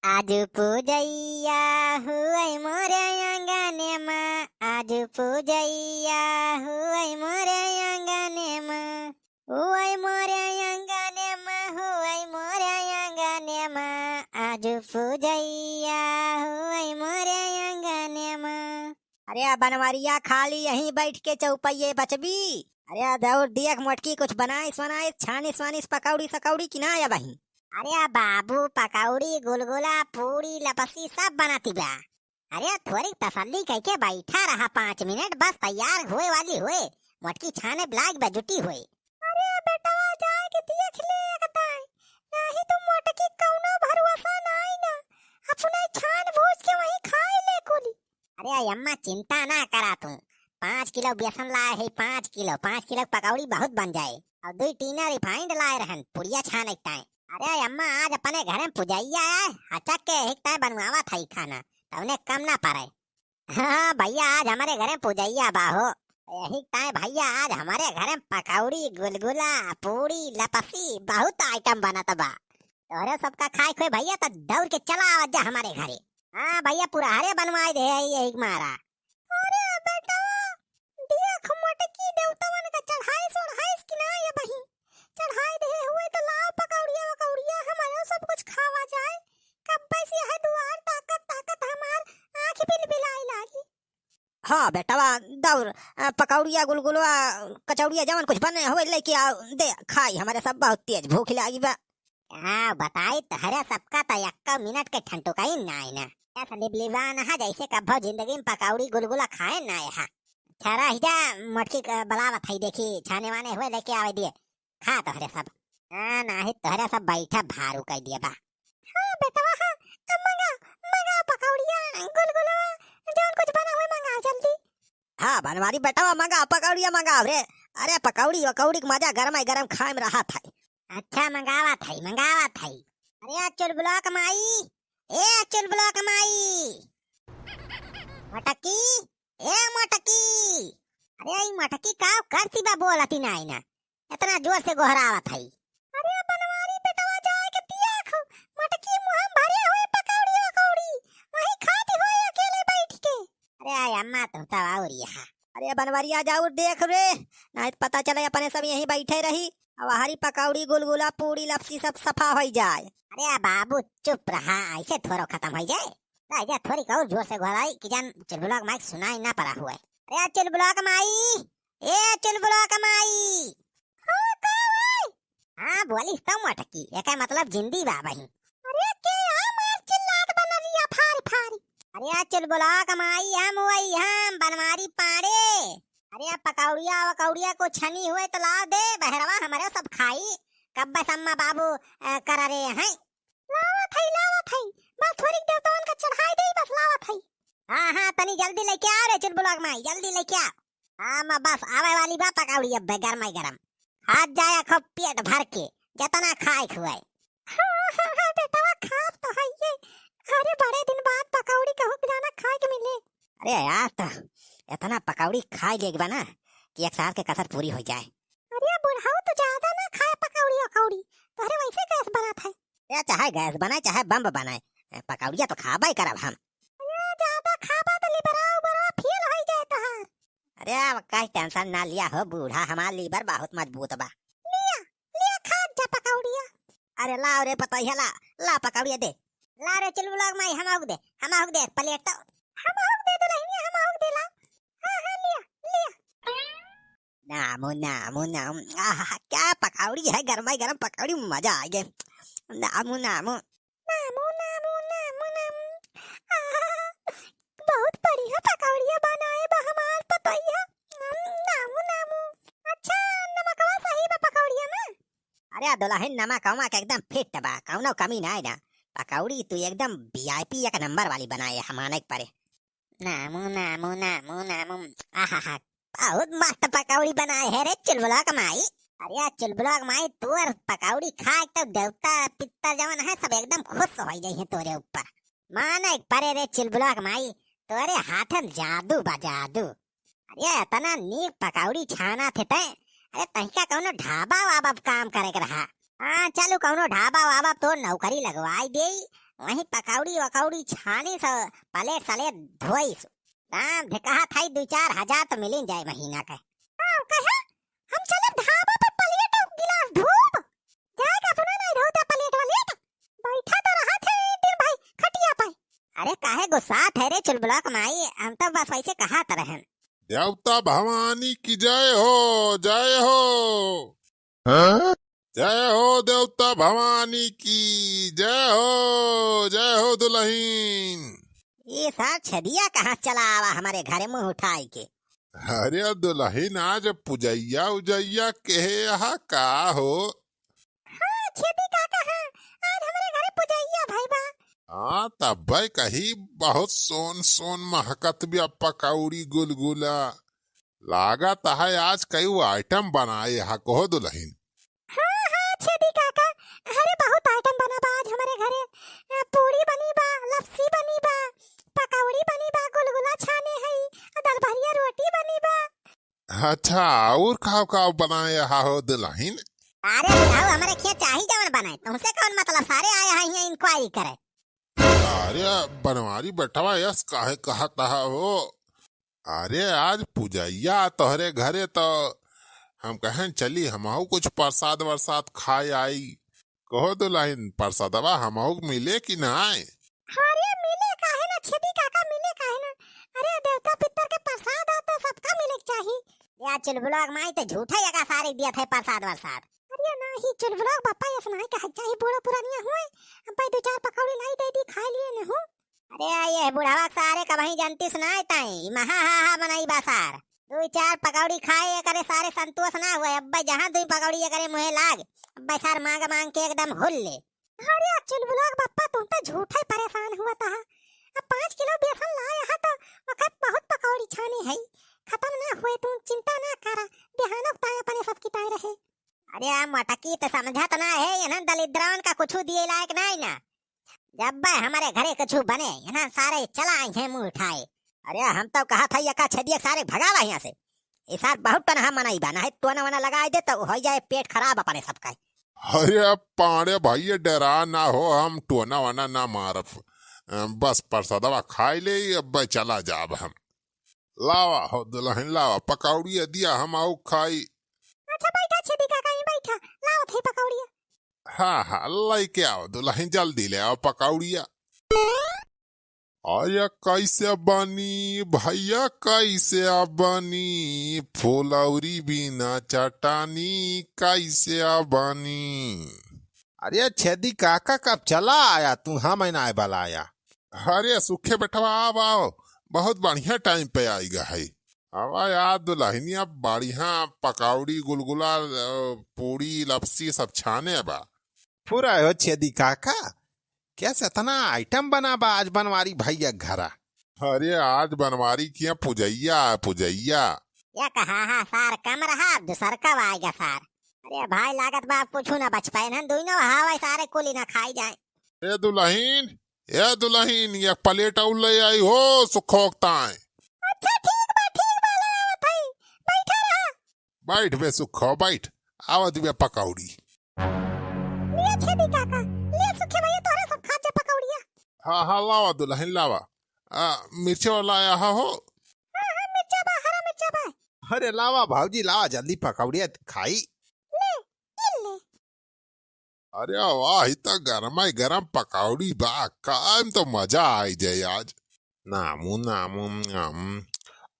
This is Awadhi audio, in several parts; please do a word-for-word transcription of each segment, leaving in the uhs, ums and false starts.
आज पूजैया हुवै मोरे आंगने मा, आज पूजैया हुवै मोरे आंगने मा, हुवै मोरे आंगने मा, हुवै मोरे आंगने मा, आज पूजैया हुवै मोरे आंगने मा। अरे आ बनवरिया, खाली यहीं बैठ के चौपइये बचबी? अरे आ दौर देख मोटकी, कुछ बनाइस वनाइस, छानिस वानिस पकौड़ी सकौड़ी कि ना अबहीं? अरे आ बाबू, पकौड़ी, गुलगुला, पूड़ी, लपसी सब बनत बा। अरे आ थोड़ी तसल्ली कइके बैठा रहा, पाँच मिनट बस, तैयार होए वाली होए, मोटकी छाने लाग बा जुटी होए। अरे आ बेटवा, जाए के देख ले एक दाई, नाही तो मोटकी कौनो भरोसा नाई ना, अपने छान भूज के वहीं खाए ले कुली। अरे अम्मा, चिंता ना करा तू, पाँच किलो बेसन लाए है, पाँच किलो, पाँच किलो पकौड़ी बहुत बन जाए। और दुई टीना refined लाए रहन, पुड़िया छाने ताए। अरे अम्मा, आज अपने घरे में पुजैया है, हचक के एक ताए बनवावत है खाना, तवने कम ना पड़े। हाँ भैया, आज हमरे घरे में पुजैया बा हो, यही ताए भैया, आज हमरे घरे में पकौड़ी, गुलगुला, पूड़ी, लपसी, बहुत item बनत बा। तोहरे सबका खाए खोए भैया, तो दौड़ के चला आवत जा हमरे घरे। हाँ भैया, पुरहरे बनवाए दे है यही मारा। अरे बेटवा, देख मोटकी, देवतवन का चढ़ाई सोढ़ाई कि ना अबहीं? चढ़ाई दे हुए तो लाओ पकौड़िया वकौड़िया, हमारो सब कुछ खावा जाए। कब्बे से है दुआर ताकत ताकत हमार आँख बिलबिलाए लागी। हाँ बेटवा, दौड़, अ, पकौड़िया, गुलगुलवा, कचौड़िया, जवन कुछ बने होए लेके आओ, दे खाई, हमरे सब बहुत तेज भूख लागी बा। हाँ, बताई तोहरे सबका त एक्का मिनट के ठंडुकाई नाई ना। ऐसा लिबलिबान है जैसे कभो जिंदगी में पकौड़ी गुलगुला खाए नाई है। ठहरा ही जा, मोटकी के बुलावत है, देखी छाने वाने हुए लेके आवे दिए। खा तोहरे सब। हाँ, नाही तोहरे सब बैठा भारू कइ दिए बा। हाँ बेटवा, हाँ, अब मंगा, मंगा पकौड़िया, गुलगुला, जौन कुछ बना हुए मंगा जल्दी। हाँ बनवारी बेटवा, मंगा पकौड़िया मंगा रे। अरे पकौड़ी वकौड़ी के मजा गरम गरम खाए में रहत है। अच्छा, मंगावत है, मंगावत है। अरे आ चुलबुला क माई, ए चुलबुला क माई, मोटकी, ए मोटकी। अरे ई मोटकी का करती बा, बोलती नाई ना, इतना जोर से गोहरावत है। अरे बनवारी बेटवा, जाए के देख, मोटकी मुँह में भरे हुए पकौड़ी वकौड़ी, वही खाती हुए अकेले बैठ के। अरे आ अम्मा, तू तो और यहाँ। अरे बनवरिया, जाओ देख रे, नहीं तो पता चले अपने सब यहीं बैठे रही। अब हरी पकौड़ी, गुलगुला, पूड़ी, लपसी सब सफा होइ जाए। अरे आ बाबू, चुप रहा, ऐसे थोड़ो खत्म होइ जाए। राजा थोड़ी कहू जोर से गोहराई कि जान चुलबुला क माई क सुनाई ना पड़ा हुए। अरे आ चुलबुला क माई, ए चुलबुला क माई। हाँ, का भाई? हाँ, बोलिस तो मोटकी, एकर मतलब जिंदी बा बहिन। अरे के आ मार चिल्लात बनरिया फारी फारी। अरे आ चुलबुला क माई, हम वही हम बनवारी पाड़े। अरे आ पकौड़िया वकौड़िया को छनी हुए तो ला दे, बहरवा हमरे सब खाई। कब्बे से अम्मा बाबू, अ, कर रहे हैं। लावत है, लावत है, बस थोड़ी देर तो उनका चढ़ाई दे, बस लावत है। हाँ, हाँ, तनी जल्दी लेके आ रे चुलबुला क माई, जल्दी लेके आ। हाँ, मैं बस आवे वाली बा पकौड़ी, अब गरम ही गरम। हाथ जाया खूब पेट भर के, जितना खाए खुआए। हाँ, हाँ, हाँ, बेटवा, खाब तो है ये। अरे, बड़े दिन बाद पकौड़ी कहूँ जाना खाए के मिले। अरे यार, तो इतना पकौड़ी खाए लेग बा ना कि एक साल के कसर पूरी हो जाए। अरे, बुढ़ऊ तो ज्यादा ना खाए पकौड़ी वकौड़ी, तोहरे वैसे गैस बनत है। या चाहे गैस बनाए, चाहे बम बनाए, पकौड़िया तो खाबा ही करब हम। अरे, ज्यादा खाबा तो लिबरा उबरा फेल हो जाए तोहार। अरे, अब काहे टेंशन ना लिया हो बूढ़ा, हमार लीवर बहुत मजबूत बा। लिया, लिया, खा जा पकौड़िया। अरे, लाओ रे पतोहिया, ला, ला पकौड़िया दे। ला रे चुलबुला क माई, हम आउक दे, हम आउक दे, प्लेट तो। हम आउक दे दुल्हनिया, हम आउक दे ला। हाँ, हाँ, लिया, लिया। नामू, नामू, नामू, आहा, क्या पकौड़ी है, गरमा गरम पकौड़ी, मजा आ गया। नामू, नामू। नामू, नामू, नामू, नामू। आहा, बहुत बढ़िया पकौड़िया बनाए बा हमार पतोहिया। हम्म, नामू, नामू। अच्छा, नमकवा सही बा पकौड़िया में? अरे दुल्हन, नमकवा के एकदम फिट बा, कौनो कमी नाई ना। पकौड़ी तू एकदम VIP एक नंबर वाली बनाए है, माने के परे। नामू, नामू, नामू, नामू। आहा हा, बहुत मस्त पकौड़ी बनाए है रे चुलबुला क माई। अरे यार चुलबुला क माई, तोर पकौड़ी खा के तो देवता पितर जवन है सब एकदम खुश हो जाई है तोरे ऊपर। माने के परे रे चुलबुला क माई, तोरे हाथन जादू बा जादू। अरे इतना नीक पकौड़ी छाना थे तै। अरे तहिका कौनो ढाबा वाबा काम करे के रहा। हाँ चलू कौनो ढाबा वाबा तो नौकरी लगवाई देई, वहीं पकौड़ी वकौड़ी छानी स, प्लेट सलेट धोई स। राम धे कहा था, दुइ चार हजार तो मिलिन जाए महीना का। हाँ, कहे, हम चले ढाबा पे प्लेट और गिलास धोब। जाए का अपना नहीं धोते प्लेट वलेट। बैठा तो रहा थे एक दिन भाई खटिया पे। अरे काहे गुस्सा थे रे चुलबुला क माई, हम तो बस वैसे कहा त रहन। देवता भवानी की जय हो, जय हो। हाँ? जय हो देवता भवानी की, जय हो, जय हो दुलहिन। ये सार छेदिया कहाँ चला आवा हमरे घरे मुँह उठाई के? अरे दुलहिन, आज पुजैया उजैया के यहाँ का हो? हाँ छेदी काका, हाँ, आज हमरे घरे पुजैया भाई बा। हाँ, तब्बै कही बहुत सोन सोन महकत बिया पकौड़ी गुलगुला। लागत है आज कई item बनाए हा कहो दुलहिन। हाँ, हाँ, छेदी काका, अरे बहुत item बना बा आज हमरे घरे। अ, पूड़ी बनी बा, लपसी बनी बा, पकौड़ी बनी बा, गुलगुला छाने हई, अ, दलभरिया रोटी बनी बा। अच्छा, और काव काव बनाए हा हो दुलहिन? अरे बुढ़ऊ, हमरे खिया चाही जवन बनाए, तुमसे कौन मतलब? सारे आए हैं यहाँ inquiry करे। अरे बनवारी बेटवा, यस काहे कहत हा हो? अरे आज पुजैया तोहरे घरे, तो हम कहेन चली हमहू कुछ प्रसाद वरसाद खाए आई। कहो दुलहिन, प्रसादवा हमहू के मिले कि नाय? अरे मिले काहे ना छेदी काका, मिले काहे ना? अरे देवता पितर के प्रसाद हो तो सबका मिले के चाही। या चुलबुलवा के माई तो झूठा यका सारे दिया थे प्रसाद वरसाद। अरे नाही चुलबुलवा के बापा यस नाही कहे चाही, बूढ़ो पुरानिया हुए, अब भाई दो चार पकौड़ी लाई दे दी, खाए लिए न हूँ। अरे ये बुढ़वा के सारे कबहीं जनती सुनाए ताई, ई महा हा हा बनाई बा सार। दुई चार पकौड़ी खाए एकरे सारे संतोष ना हुए, अब्बे जहाँ दुई पकौड़ी एकरे मुँहे लाग, अब्बे सार मांग मांग के एकदम हुल ले। अरे चुलबुलवा के बप्पा, तुम तो झूठे परेशान हुआ था। अब पाँच किलो बेसन लाए हा तो वखत बहुत पकौड़ी छाने है, खत्म ना हुए, तुम चिंता ना करा, बिहानो ताए अपने सब किताए रहे। अरे आ मटकी तो समझत ना है, इन्हन दलिद्रवन का कुछ दिए लायक नहीं ना। जब बे हमारे घरे कुछ बने, इन्हन सारे चला आई हैं मुंह उठाए। अरे हम तो कहा था यका छेदिया सारे भगावा यहाँ से। ये सार बहुत टनहा मनई बा, नहीं टोना वोना लगाए दे तो हो जाए पेट खराब अपने सबका। अरे पाड़े भाई, ये डरा ना हो, हम टोना वोना ना मारब। बस प्रसादवा खाई ले, अब चला जाब हम। लावा हो दुलहिन, लावा, पकौड़ी दिया हम आऊ खाई। अच्छा बैठा छेदी काका, यहीं बैठा, लावत है पकौड़िया। हाँ, हाँ, लइके आओ दुलहिन, जल्दी ले आओ पकौड़िया। अरे कैसे बनी भइया, कैसे बनी, फुलौरी बिना चटानी, कैसे बनी। अरे छेदी काका, कब चला आया तू, हम नाय बलाया। अरे सुखे बेटवा, आव, आव, बहुत बढ़िया time पे आइगा है। आवा यार दुलहिनिया, बढ़िया पकौड़ी, गुलगुला, अ, पूड़ी, लपसी सब छाने बा। पूरा हो छेदी काका, कैसे इतना item बना बा आज बनवारी भइया घरा? अरे आज बनवारी किया पुजैया, पुजैया। या कहा हा सार कम रहा, अब दूसर कब आएगा सार? अरे भाई लागत बा अब कुछ ना बच पाए ना, दुइनो हवा सारे कुली ना खाई जाए। ए दुलहिन, ए दुलहिन, एक plate और ले आई हो सुखोक ताए। अच्छा ठीक बा, ठीक बा, ले आवत हई, बैठा रहा। बैठ बे सुखो, बैठ, आवत बे पकौड़ी। लिया छेदी काका, लिया सुखे भइया, तोहरा सब खा जा पकौड़िया। हाँ, हाँ, लावा दुलहिन, लावा। आ, मिर्चा वाला आया हा हो? हाँ, हाँ, मिर्चा बा, हरा मिर्चा बा। अरे लावा भौजी, लावा जल्दी पकौड़िया खाई। ले, ले, ले। अरे वाह, ई त गरमाई गरम पकौड़ी बा, खाए में तो मजा आई जाए आज। नामू, नामू, नाम।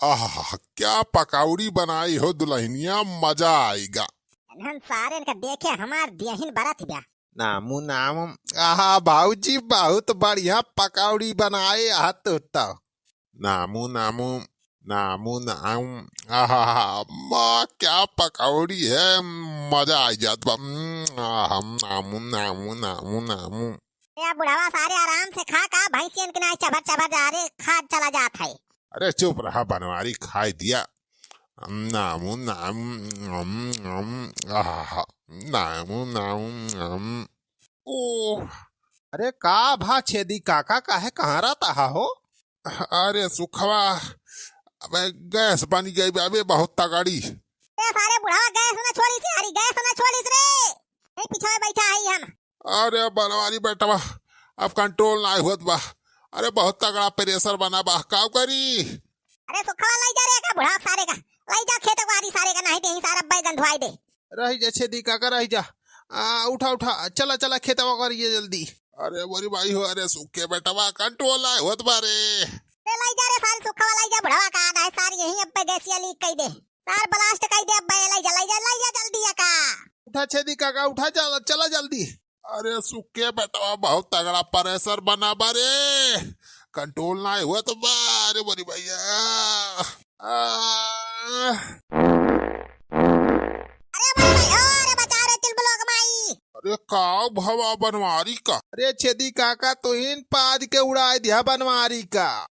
आहा, क्या पकौड़ी बनाई हो दुलहिनिया, मजा आइगा। इन्हन सारेन का देखे हमार दियहिन बरत बा। नामू, नामू। आहा, भौजी बहुत बढ़िया पकौड़ी बनाए हा तू तो। नामू, नामू, नामू, नामू। आहा, माँ क्या पकौड़ी है, मजा आ जात बा। आहा, नामू, नामू, नामू, नामू। ए बुढ़वा सारे आराम से खा का, भैंसियन के नाई चभर चभर जा रे, खा चला जात है। अरे चुप रहा बनवारी, खाई दिया। नामू नाम, नम, नम, आहा, नामू नाम, नम। ओ, अरे का भा छेदी काका, काहे कहाँ रहता हा हो? अरे सुखवा, अबे गैस बनी गई बे, अबे बहुत तगड़ी। ए सारे बुढ़वा गैस ना छोड़ीस, अरे गैस ना छोड़ीस रे। ए पीछे बैठा है हम। अरे बनवारी बेटवा, अब control नाहीं होत बा। अरे बहुत तगड़ा pressure बना बा, का करी? अरे सुखवा लइ जा रे का बुढ़ा सारे का, लइ जा खेत बारी सारे का, नाहीं ते ही सारा अब्बे गंधवाई दे। रहि जा छेदी काका, रहि जा। आ, उठा, उठा, चला, चला, खेतवा करिए जल्दी। अरे मोरी माई हो, अरे सुखे बेटवा, control नाहीं होत बा रे। रे लइ जा रे सारे सुखवा लइ जा बुढ़वा का, नाहीं सारे यहीं अब्बे गैसिया लीक कइ दे। सार blast कइ दे अब्बे, लइ जा, लइ जा, लइ जा जल्दी या का। उठा छेदी काका, उठा, चला, चला जल्दी। अरे सुखे बेटवा, बहुत तगड़ा pressure बना बा रे, control नाहीं होत बा। अरे मोरी भइया, आ। अरे मोरी भइया, अरे बचा रे चुलबुलो के माई। अरे का भवा बनवारी का? अरे छेदी काका, तुहिन पाद के उड़ाइ दिया बनवारी का।